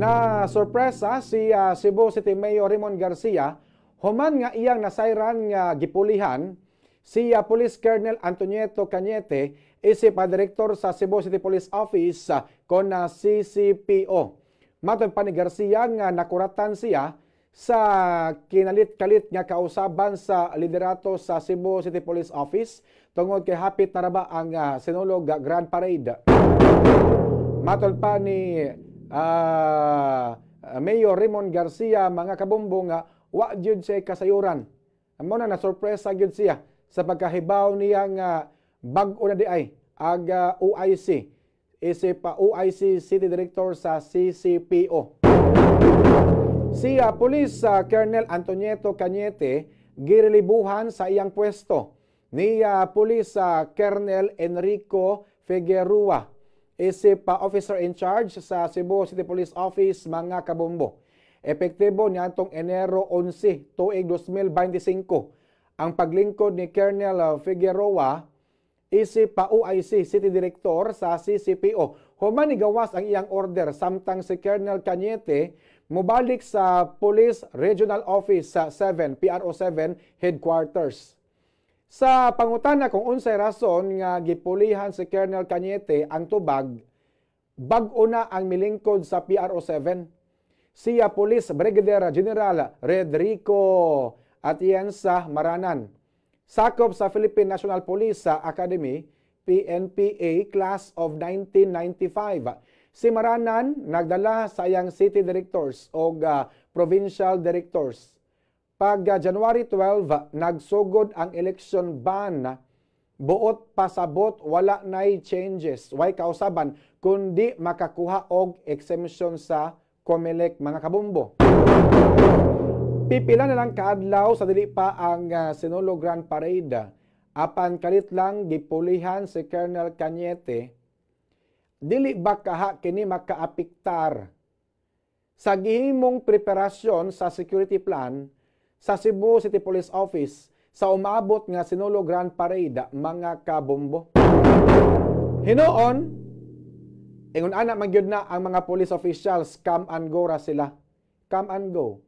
Na sorpresa si Cebu City Mayor Raymond Garcia human nga iyang nasayran nga gipulihan si Police Colonel Antonieto Cañete isip direktor sa Cebu City Police Office kon na CCPO. Matod pa ni Garcia nga nakuratan siya sa kinalit-kalit nga kausaban sa liderato sa Cebu City Police Office tungod kay hapit na ra ba ang Sinulog Grand Parade. Matod pa ni Mayor Raymond Garcia, mga kabombo, nga wa gyud siya kasayuran. Amo na na sorpresa gyud siya sa pagkahibaw niya nga bag-o na diay ag OIC isip pa OIC City Director sa CCPO. Si Police Colonel Antonieto Cañete girelibuhan sa iyang pwesto ni Police Colonel Enrico Figueroa isip officer in charge sa Cebu City Police Office, mga kabombo. Epektibo niadtong Enero 11 tuig 2025 ang paglingkod ni Colonel Figueroa isip pa OIC City Director sa CCPO. Human nigawas ang iyang order samtang si Colonel Cañete mobalik sa Police Regional Office sa 7 PRO 7 Headquarters. Sa pangutana kung unsay rason nga gipulihan si Colonel Cañete, ang tubag, bag-o na ang milingkod sa PRO 7. Siya Police Brigadier General Redrico Atienza Maranan. Sakop sa Philippine National Police Academy, PNPA Class of 1995. Si Maranan nagdala sa iyang city directors o provincial directors. Pag January 12, nagsugod ang election ban. Buot pasabot wala nay changes. Way kausaban kundi makakuha og exemption sa COMELEC, mga kabombo. Pipila na lang kaadlaw sa dili pa ang Sinulog Grand Parade. Apan kalit lang gipulihan si Colonel Cañete. Dili ba kaha kini makaapektar sa gihimong preparasyon sa security plan sa Cebu City Police Office sa umaabot nga Sinulog Grand Parade, mga kabombo? Hinuon, ingon ana man gyud na ang mga police officials, come and go ra sila. Come and go.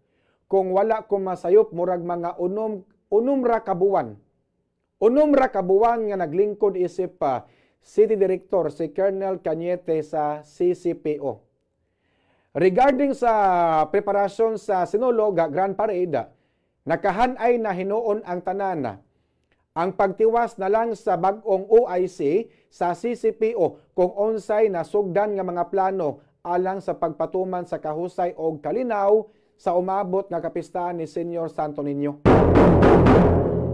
Kung wala ko masayop, murag mga 6 ra ka buwan. 6 ra ka buwan nga naglingkod isip pa City Director si Colonel Cañete sa CCPO. Regarding sa preparasyon sa Sinulog Grand Parade, nakahanay na hinuon ang tanan. Ang pagtiwas na lang sa bag-ong OIC sa CCPO kung unsay nasugdan nga mga plano alang sa pagpatuman sa kahusay og kalinaw sa umabot nga kapistahan ni Senyor Santo Niño.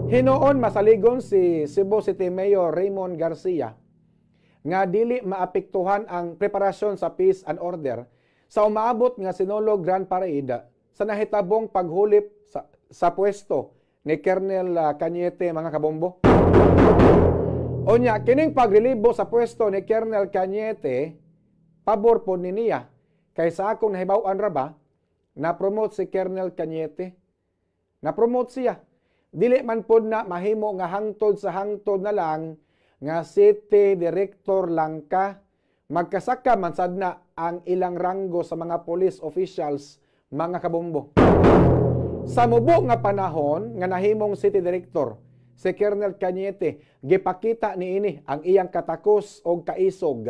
Hinuon masaligon si Cebu City Mayor Raymond Garcia nga dili maapektuhan ang preparasyon sa peace and order sa umaabot nga Sinulog Grand Parade sa nahitabong paghulip sa pwesto ni Colonel Cañete, mga kabombo. Unya, kining pagrelibo sa pwesto ni Colonel Cañete, pabor po ni niya. Kay sa akong nahibaw-an ra ba, na-promote si Colonel Cañete. Na-promote siya. Dili man pod na mahimo nga hangtod sa hangtod na lang nga city director lang ka. Magkasaka man sad na ang ilang ranggo sa mga police officials, mga kabombo. Sa mubo nga panahon nga nahimong city director si Colonel Cañete, gipakita niini ang iyang katakos og kaisog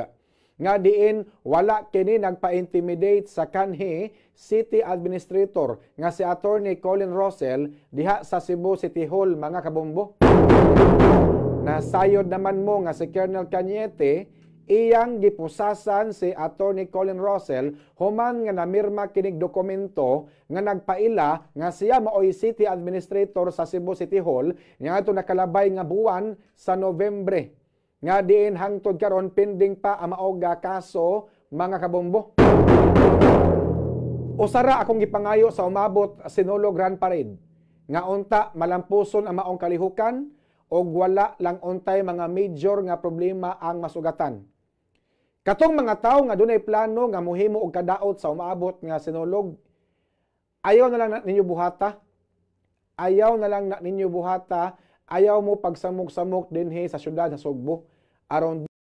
nga diin wala kini nagpa-intimidate sa kanhi city administrator nga si Attorney Colin Rosell diha sa Cebu City Hall, mga kabombo. Nasayod naman mo nga si Colonel Cañete iyang gipusasan si Attorney Colin Rosell human nga namirma kinig dokumento nga nagpaila nga siya maoy city administrator sa Cebu City Hall nga ato nakalabay nga buwan sa Nobyembre, nga diin hangtod karon pending pa ang maog kaso, mga kabombo. Usara akong gipangayo sa umabot Sinulog Grand Parade nga unta malampuson ang maong kalihukan og wala lang untay mga major nga problema ang masugatan. Katong mga tawo nga dunay plano nga mohimo og kadaot sa umaabot nga Sinulog, ayaw na lang na ninyo buhata. Ayaw na lang na ninyo buhata. Ayaw mo pagsamok-samok dinhi sa syudad sa Sugbo aron